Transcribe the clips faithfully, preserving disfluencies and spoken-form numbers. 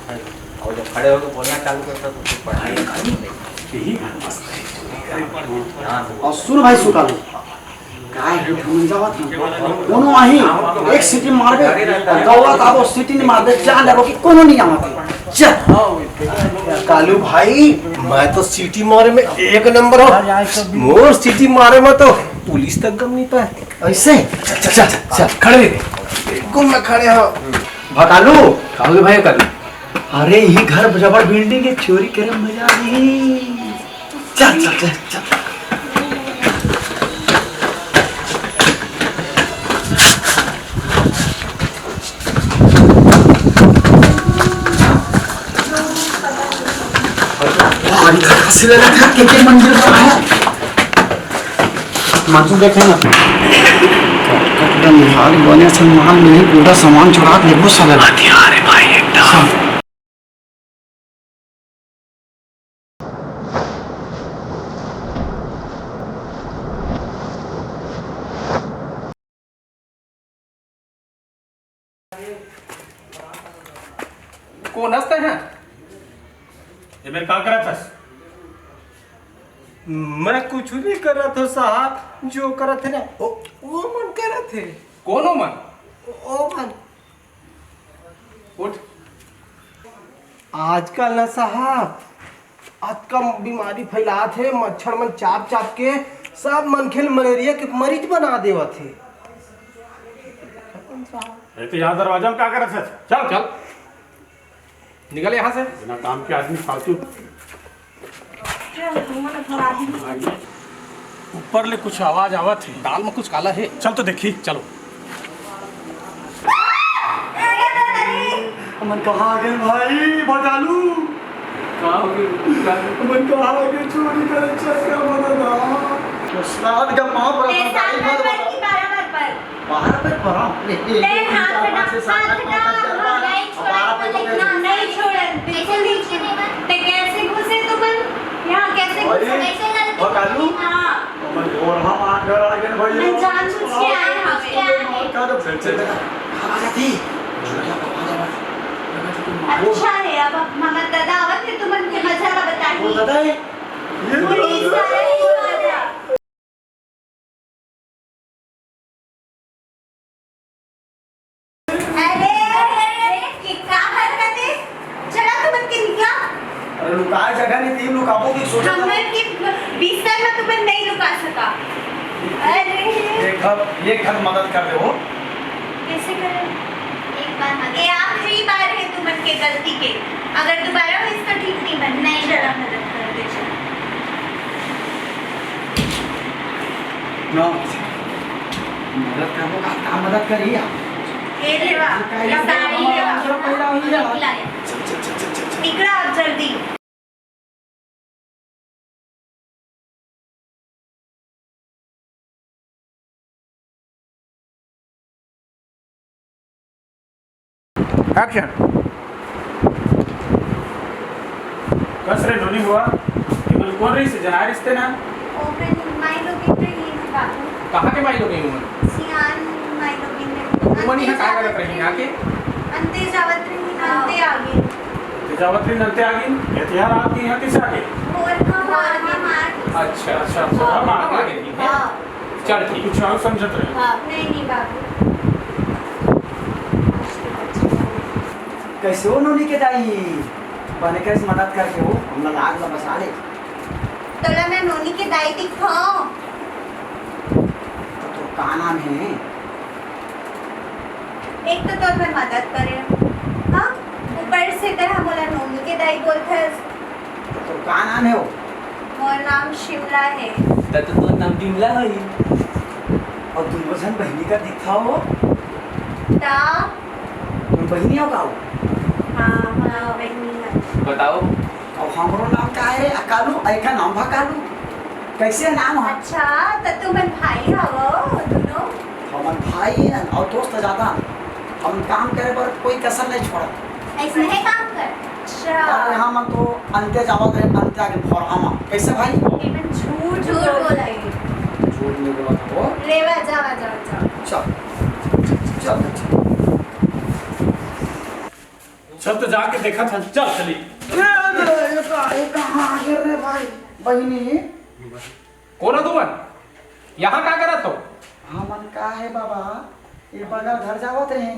और जब खड़े होके बोलना चालू करता तो फिर पढ़ाई नहीं। यही घर मस्त है। हाँ। और सुन भाई सुकालू, काय है, हम जावत हन। कोनो आही, एक सीटी मारबे, और गौवा ताबो सीटी नहीं मारबे, जान लेबो कि कोनो नहीं आवत है। चल। कालू भाई, मैं तो सीटी मारे में एक नंबर हूँ। मोर सीटी मारे में तो पुलिस तक गम नहीं पाए। ऐसे? चल, चल, चल, चल, खड़े रह। बिल्कुल मैं खड़े हूँ। भकालू। खाओगे भाई कल? अरे, ये घर जबर बिल्डिंग है, चोरी करे में मजा आही। चल, चल, चल, चल। अरे, घर से लगा था, के, के मंजिल पर है? मानसून देखे ना। एकदम यार, बने से माल मिली, पूरा सामान चुरा के लेबो साला। हथियार है भाई, एकदम। कोन हस तैं हा? ये मेर का करत हस? मैं कुछ नहीं करत हूँ साहब, जो करत है ना, ओ, वो मन करत है। कोनो मन? ओ मन। उठ। आजकल ना साहब, अतका बीमारी फैलात हे, मच्छर मन चाप चाप के सब मनखे ल मलेरिया के मरीज बना देवत हे। अरे तो यहाँ दरवाजा में का करत हस? चल, चल, निकल यहाँ से। बिना काम के आदमी फालतू। ऊपर ले कुछ आवाज आवत हे, दाल में कुछ काला हे। चल तो देखी। चलो। हमन कहाँ आ गए भाई, भकालू? का हो गए? हमन कहाँ आ गए? चोरी करे चक्कर में ना। तो श्राद्ध का पाप रहा था, दाई मत बता। बारह पे पढ़ा। ले, ले, ले, ले, हाथ चार, हटा, पाँच, छह, सात, हाथ आठ, नौ, हटा, दस, ग्यारह, नहीं छोड़न, बारह पे तो लेकिन नहीं। नहीं छोड़न, बिल्कुल नहीं छोड़न। ते कैसे घुसे तुमन? यहाँ कैसे घुसे? कैसे गलती? भकालू? हाँ। हमन ढोरहा मार घर आ गए भाई। मैं जानबूझ के आए हवे। का तो फिर से आ जाती। अच्छा है, अब हमर दादा आवत हे, तुमन के मजा ला बताही। वो दादा है? ये पुलिस वाला ही दादा। अरे, अरे, अरे, ये का हरकत है? चला तुमन के निकला। अरे, लुकाए जगह नहीं, तीन लुकाबो की सोचा था। हमर के बिस्तर में तुमन नहीं लुका सका। अरे। एक हद, एक हद मदद कर दे वो। कैसे करें? एक बार मदद। ये आखिरी बार है तुमन के गलती के। अगर दोबारा होइस तो ठीक नहीं बन। नहीं, चला मदद कर दे, चला। ना, मदद करबो का, का मदद करी यार? ये लेवा, ये का ये यार? साड़ी लेवा। अंदर पैदा हुई यार। लाया। चल, चल, चल, चल, चल, चल। निकला अब जल्दी। Action। कस रे नोनी हुआ, ये मन कोन रहिस, जनाए रिहिस ते ना? ओ मन माई लोगिन रहिन बाबू। कहाँ के माई लोगिन मन? सियान माई लोगिन रहिन। ओ मन यहाँ का करत रहिन आके? अंते जावत रहिन, अंते आगे। अंते जावत रहिन, अंते आगे? ये तिहार आपके यहाँ कैसे आगे? और हम आगे। अच्छा, अच्छा, अच्छा, हम आगे रहिन। हाँ। चल ठीक। कुछ और समझत रहे। हाँ। नहीं, नहीं बाबू। कैसे हो नोनी के दाई? बने कैसे मदद करके हो, हमला लाग ला बचा ले। तोला मैं नोनी के दाई दिखो। तो तोर का नाम है? एक तो तोर मैं मदद करे, हाँ, ऊपर से ते हमला नोनी के दाई बोलथस। तो तोर का नाम है वो? मोर नाम शिमला है। त तो तोर नाम बिमला होही। और तुम झन बहिनी का दिखा हो? ता? तुम बहिनी हो का हो? हाँ, हाँ, बहिनी है। बताओ। और हमरो नाम का है रे? अकालू, एका नाम भकालू। कैसे नाम है? अच्छा, त तुमन भाई हवो दोनों? हमन भाई हैं और दोस्त ज्यादा। हम काम करे बर कोई कसर नहीं छोड़ा। ऐसे है काम कर। अच्छा। अरे हाँ, मन तो अंते जावत रहे, अंते आगे भोरहा मा। कैसे भाई? ये मन झूठ झूठ बोला है। झूठ नहीं बोला था वो। लेवा, जावा, जावा, जावा। चल। चल, चल। चल तो जाके देखत हन, चल चली। ए, ए, का, ए, कहाँ आ गे रे भाई? बहिनी। कोन हो तुमन? यहाँ का करत हो? हमन का हे बाबा, ए बगल घर जावत रहे,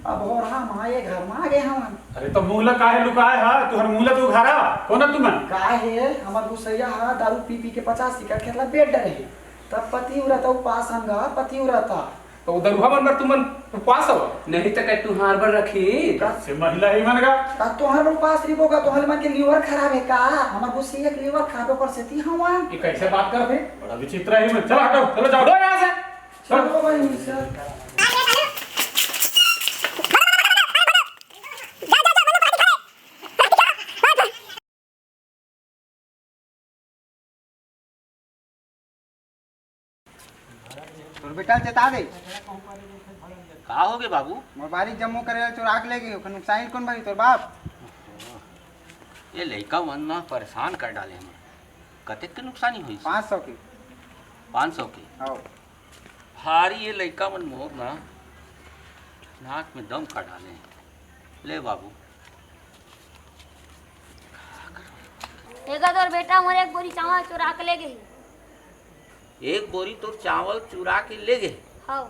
अब होरहा मा ए घर मा आ गे हमन। अरे तो मुँह ला काहे लुकाए हा? तुहर मुँह ला तो उघारा, कोन हो तुमन? का हे, हमर गुसैया हा दारू पी पी के पचास एकड़ खेत ला बेच डरे हे, तब पतिव्रता उपास अंगा पतिव्रता। तो दरुहा मन बर तुमन उपवास हो? नहीं तो कहीं तुहार बर रखी। से महिला ही मन गा। ता तुहार बर उपास रहिबो गा, तुहार मन के liver खराब हे का? हमर गुस्सी एक liver खराब हे, ओकर सेती हवा। ये कैसे बात करत हे? बड़ा विचित्र है मन। चलो हटो, चलो जाओ। दो यहाँ से। चलो भाई, सर। तोर बेटा ल चेता दे। का होगे बाबू? मोर बारी जम्मो करेला चोरा के ले गे, ओकर नुकसानी कोन भरी? तोर बाप। ये लइका मन ना परेशान कर डाले हमन। कतेक के नुकसानी होइस? पाँच सौ के। पाँच सौ के? हव। भारी ये लइका मन मोर ना नाक में दम कर डाले। ले बाबू। एकर तोर बेटा मोर एक बोरी चावल चुरा के ले गे हे। एक बोरी तोर चावल चुरा के ले गे? हव।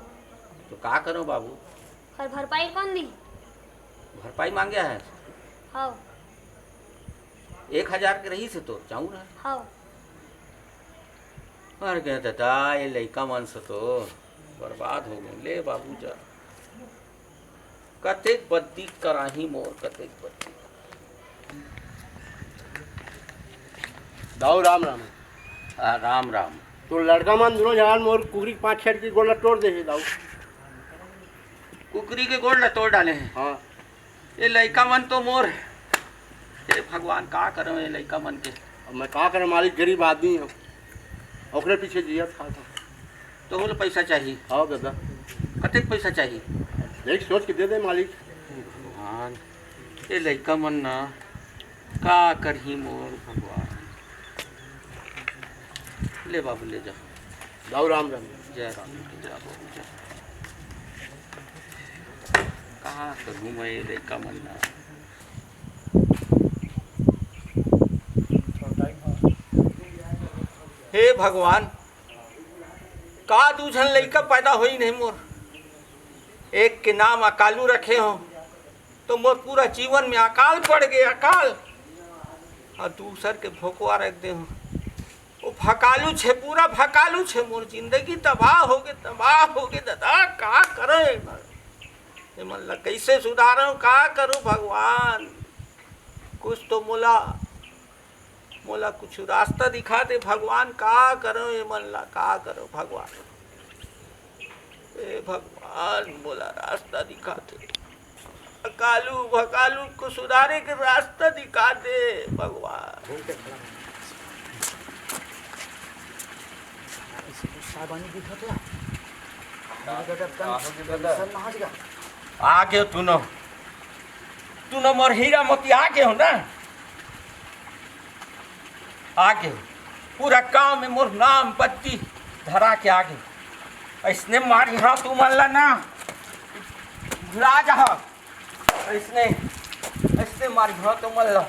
तो का करो बाबू? ओकर भरपाई कोन दी? भरपाई मांगे हे? हव। एक हजार के रहिस हे तोर चाउर ह? हव। मर गे दादा, ये लइका मन से तो बर्बाद हो गे। ले बाबू जा। कतेक बद्दी कराही मोर, कतेक बद्दी। दाऊ राम राम। आ, राम राम। तो लड़का मन दोनों झन मोर कुकरी के पाँच छह के गोड़ ला तोड़ दे हे दाऊ। कुकरी के गोड़ ला तोड़ डाले हे? हाँ। ये लइका मन तो मोर, हे भगवान, का करो ये लइका मन के? अब मैं का करूँ मालिक, गरीब आदमी हूँ, ओकरे पीछे जियत खात हूँ। तोहू ला पैसा चाही? हाँ दादा। कतेक पैसा चाही? देख सोच के दे दे मालिक। भगवान, ये लइका मन ना का करही मोर भगवान। ले बाबू, ले जा। दाऊ राम राम। जय राम, जय बाबू, जय। कहाँ करहूँ मैं ये लइका मन ना? हे भगवान, का दू झन लइका पैदा होई नहीं मोर? एक के नाम अकालू रखे हो, तो मोर पूरा जीवन में अकाल पड़ गे, अकाल। अउ दूसर के भोकवा रख दे हो, वो भकालू छे, पूरा भकालू छे। मोर जिंदगी तबाह हो गे, तबाह हो गे दादा, का करो एमन? एमन ला कैसे सुधारो, का करो भगवान? कुछ तो मोला मोला कुछ रास्ता दिखा दे भगवान, का करो एमन ला, का करो भगवान? ए भगवान, मोला रास्ता दिखा दे। भकालू, भकालू को सुधारे के रास्ता दिखा दे भगवान। साहबानी दिखत हे। का हो गे दादा? आ गे तू न। तू न मोर हीरा मोती आ गे हो ना। आ गे हो। पूरा गांव में मोर नाम बत्ती धरा के आ गे हो। अइसने मारी हाँ तू मन ला ना। भुला जा। अइसने, अइसने मारी हाँ तू मन ला।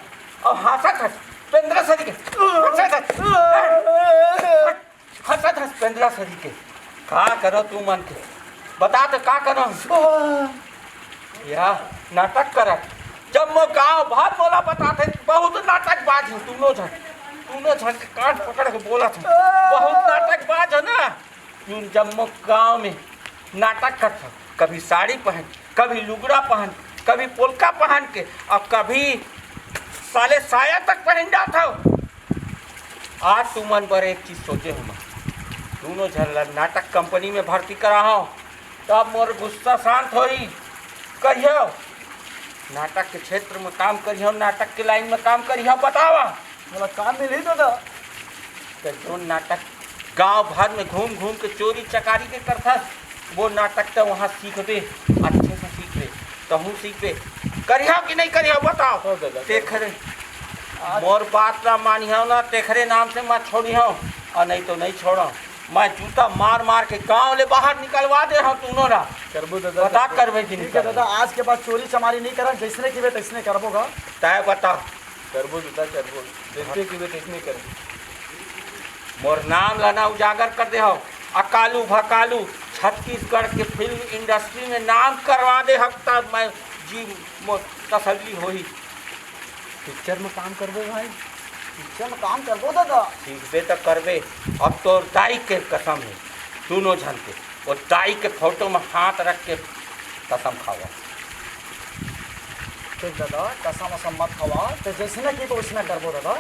अउ हाँसत हस, पेंद्रा सरी के। हाँसत हस। हँसत हँस पेंदरा सरी के। का करो तू मन के? बता तो का करो? या नाटक करत। जम्मो गाँव भर मोला बताथे, बहुत नाटकबाज हो दूनों झन। दूनों झन के कान पकड़ के बोलत हँव, बहुत नाटकबाज हो ना। तू जम्मो गाँव में नाटक करत हो, कभी साड़ी पहन, कभी लुगड़ा पहन, कभी पोलका पहन के, अउ कभी साले साया तक पहन जात हो। आज तुमन बर एक चीज सोचे हँव मैं, दूनों झन ला नाटक कंपनी में भर्ती कराहूँ, तब मोर गुस्सा शांत होही। कहियो नाटक के क्षेत्र में काम करिहव, नाटक के लाइन में काम करिहव, बतावा। मोला काम मिलही दादा। त जोन नाटक गांव भर में घूम घूम के चोरी चकारी के करथस, वो नाटक त वहाँ सीखबे, अच्छे से सीखबे, तहूँ सीखबे। करिहव कि नहीं करिहव बताओ। हो दादा। तेखरे आज मोर बात ला मानिहव ना, तेखरे नाम से मत छोड़िहव, अउ नहीं तो नहीं छोड़व। मैं जूता मार मार के गांव ले बाहर निकलवा दे हंव दूनों ला। करबो दादा, बता करबो। करबे कि नहीं ठीक है दादा, करबे? आज के बाद चोरी चमारी नहीं करन, जैसने किबे तैसने करबो गा। तय बता। करबो दादा, करबो। जैसने किबे तैसने करबो। मोर नाम ला ना उजागर कर दे हंव। अकालू भकालू छत्तीसगढ़ के फिल्म इंडस्ट्री में नाम करवा दे हंव, तब मैं जी मोर तसल्ली होही। पिक्चर में काम करबो भाई। पिक्चर में काम करबो दादा। सीखबे त करबे। अब तोर दाई के कसम हे, दूनों झन के, वो दाई के फोटो में हाथ रख के कसम खावा। ठीक दादा, कसम वसम मत खावा, तो जैसने किबे वैसने करबो दादा।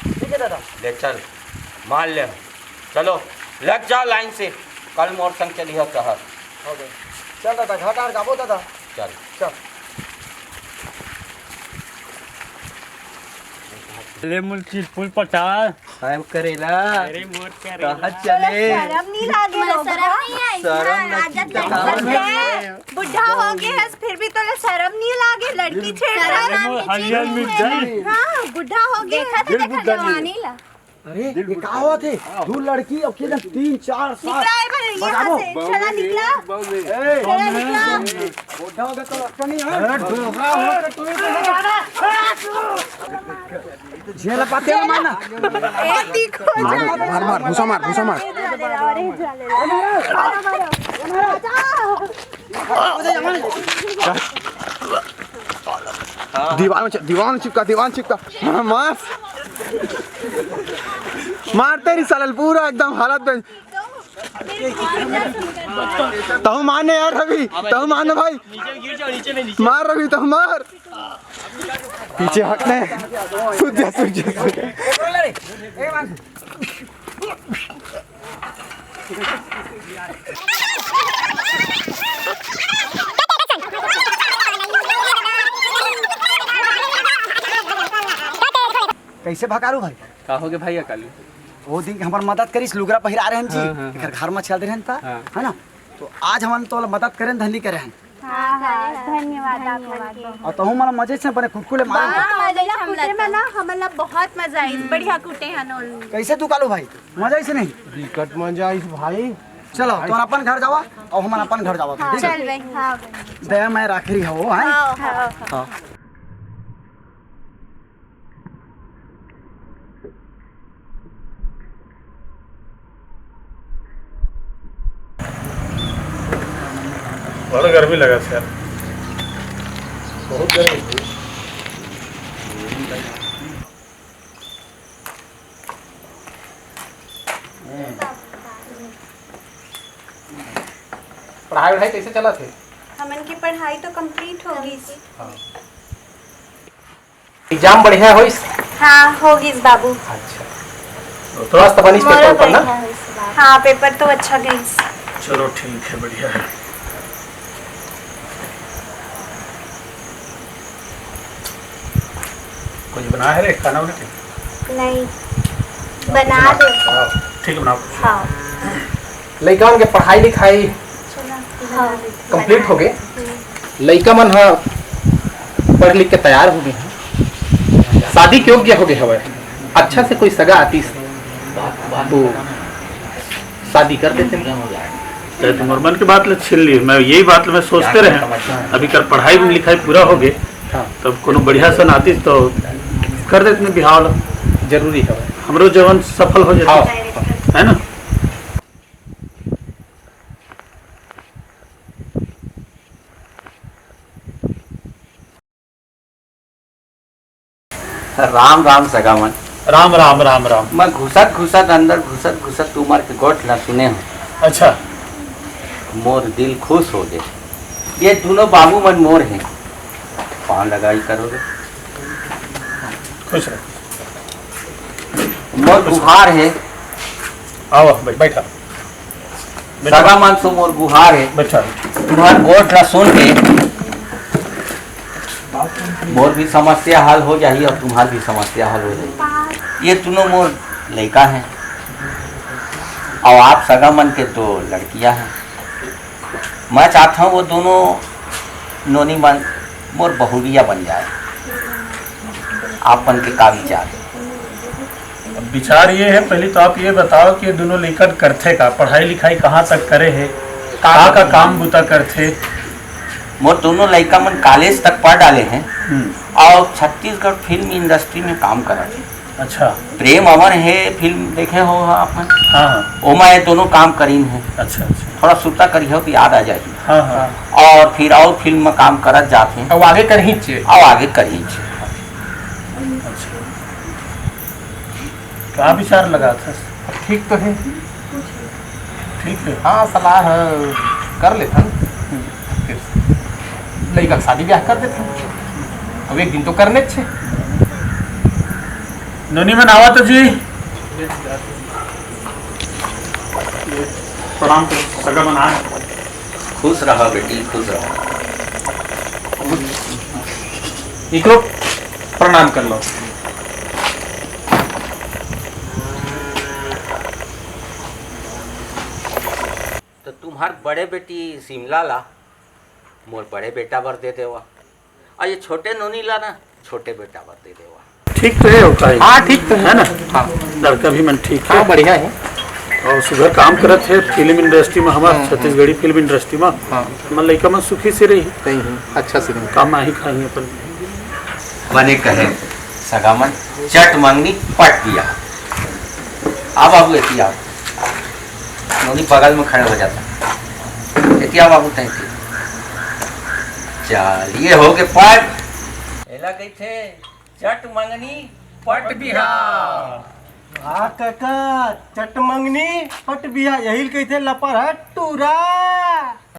ठीक है दादा। ले चल, मार ले। चलो, लग जाओ लाइन से, कल मोर संग चलिहा शहर। हो गए। चल दादा, घाट आर जाबो दादा। चल। चल। ले मुल चिरपुल पचास। हम करेला। अरे मोर करेला। कहाँ चले? शरम नहीं लागे मोला लोग, शरम हाँ? नहीं आई। शरम हाँ, नहीं आजत की लड़की कहाँ है। बुढ़ा हो गए है, फिर भी तोला शरम नहीं लागे, लड़की छेड़ रहा है। अरे मोर हलिया मिर्ची। हाँ, बुढ़ा हो गए। देखा तो दिल देखा बुढ़ा नहीं। जवानी ला। अरे, ये का होत हे? दू लड़की अउ के जन, तीन, चार, सात। निकला है भाई, यहाँ बजाबो। से। चला निकला। ए, चला निकला। बुढ़ा हो गया तो लगता नहीं है। अरे, डोकरा हो तो तू ही तो नहीं जाना। तो झेल पाते हो मारना। ए, ठीक हो मार, जा। मार, मार, घुसा मार, घुसा मार। अरे, अरे, अरे, अरे, बचाओ। दीवार में चि-, दीवार में चिपका, दीवार में चिपका। हाँ, मार। मार तेरी साला, पूरा एकदम हालत में। तहु मारने यार रवि, तहु मारने भाई। मार रवि, तहु मार। पीछे हटने। सूझ जा, सूझ जा, सूझ जा। कैसे भकारू भाई? का होगे भाई अकाली? वो दिन के हमर मदद करिस, लुगरा पहिरा रहे हन जी, हाँ, हाँ, एकर हाँ। घर म चल रहे हन त, हाँ। है ना? तो आज हमन तो मदद करेन, धनी करे हन। हाँ, हाँ, धन्यवाद आप मन के। अउ तहूँ मन मजे से बने कुटकुले मारे। हाँ, मजा हमला कुटे में ना, हमला बहुत मजा आई, बढ़िया कुटे हन ओल। कैसे तू कालू भाई? मजा आई से नहीं? बिकट मजा आई भाई। चलो, तो अपन घर जावा अउ हमन अपन घर जावा, हाँ, ठीक है? चल भाई, हाँ। दया मैं राख रही हूँ, हैं? हाँ, हाँ। हाँ। बड़ा गर्मी लगा यार, बहुत गर्मी। पढ़ाई वढ़ाई कैसे चलत हे? हमन की पढ़ाई तो complete हो गई। हाँ। Exam बढ़िया होइस? हाँ, हो गइस बाबू। अच्छा। तो मस्त बनिस मोरो paper ऊपर ना? बढ़िया होइस बाबू। हाँ, paper तो अच्छा गइस। चलो ठीक है, बढ़िया है। कुछ बनाए हे रे खाना वाना के? नहीं, बना दे। हाँ, ठीक है, बनाओ। हाँ। लइका मन के पढ़ाई लिखाई हाँ। Complete हो गए। लइका मन ह पढ़ लिख के तैयार हो गए हैं, शादी के योग्य हो गए हवय। अच्छा से कोई सगा आतिस तो शादी कर देते। ते तुम्हर मन के बात ले छीन ली, मैं यही बात मैं सोचते रहे। अभी कर पढ़ाई लिखाई पूरा हो गए, हाँ। तब कोनो बढ़िया सन आतिस तो कर देते बिहाव ला। जरूरी हवय। हमरो जवन सफल हो जाते, हाँ। है ना? राम राम सगा मन। राम राम, राम राम। मैं घुसत घुसत, अंदर घुसत घुसत तुम्हर के गोठ ला सुने हूँ। अच्छा। मोर दिल खुश हो गए। ये दोनों बाबू मन मोर हैं। पाँव लगाई करोगे। खुश रहो। मोर गुहार है। आओ, बै-, बैठा। बैठा। सगा मन से मोर गुहार है। बैठा। तुम्हर गोठ ला सुन के मोर भी समस्या हल हो जाही और तुम्हर भी समस्या हल हो जाही। ये दोनों मोर लइका हैं और आप सगा मन के दो लड़कियां हैं। मैं चाहता हूँ वो दोनों नोनी मन मोर बहुरिया बन जाए। आप मन के का विचार? अब विचार ये है, पहले तो आप ये बताओ कि ये दोनों लइका करथे का, पढ़ाई लिखाई कहाँ तक करे है, का का काम बुता करथे? मोर दोनों लइका मन कॉलेज तक पढ़ डाले हैं हम्म। और छत्तीसगढ़ फिल्म इंडस्ट्री में काम करत हे। अच्छा। प्रेम अमर है फिल्म देखे हो आप मन? हाँ, हाँ। ओमा ये दोनों काम करीन है। अच्छा, अच्छा। थोड़ा सुरता करिहो तो याद आ जाही। हाँ, हाँ। और फिर और फिल्म में काम करत जात हे। अब आगे करही छे। अब आगे करही छे। अच्छा। का विचार लगाथस? ठीक तो है। ठीक है। हाँ, सलाह कर लेथन। फिर लइका के शादी ब्याह कर देथन। अब एक दिन तो करने छे। नोनी मन आवा तो जी। प्रणाम कर, सगा मन आए। खुश रहा बेटी, खुश रहा। इकरो प्रणाम कर लो। तो तुम्हार बड़े बेटी शिमला ला मोर बड़े बेटा बर दे देवा, और ये छोटे नोनी ला ना छोटे बेटा बर दे देवा। ठीक तो है, और का है? हाँ, ठीक तो है। है ना? हाँ। लड़का भी मन ठीक है। हाँ, बढ़िया है। और सुघर काम करत है फिल्म इंडस्ट्री में, हमार हम्म, हम्म। छत्तीसगढ़ी फिल्म इंडस्ट्री में। हाँ। मन लइका मन सुखी से रही। सही है, अच्छा से रही। काम आही खाही अपन। बने कहे सगा मन, चट मंगनी पट बिहा। आ बाबू, एती आ। नोनी बगल में खड़े हो जाता। एती आ बाबू, तैं एती। चल, ये हो के पट। एला कहिथे चट मंगनी पट बिहा। हाँ कका, चट मंगनी पट बिहा, यही ल कहिथे लपर ह टूरा।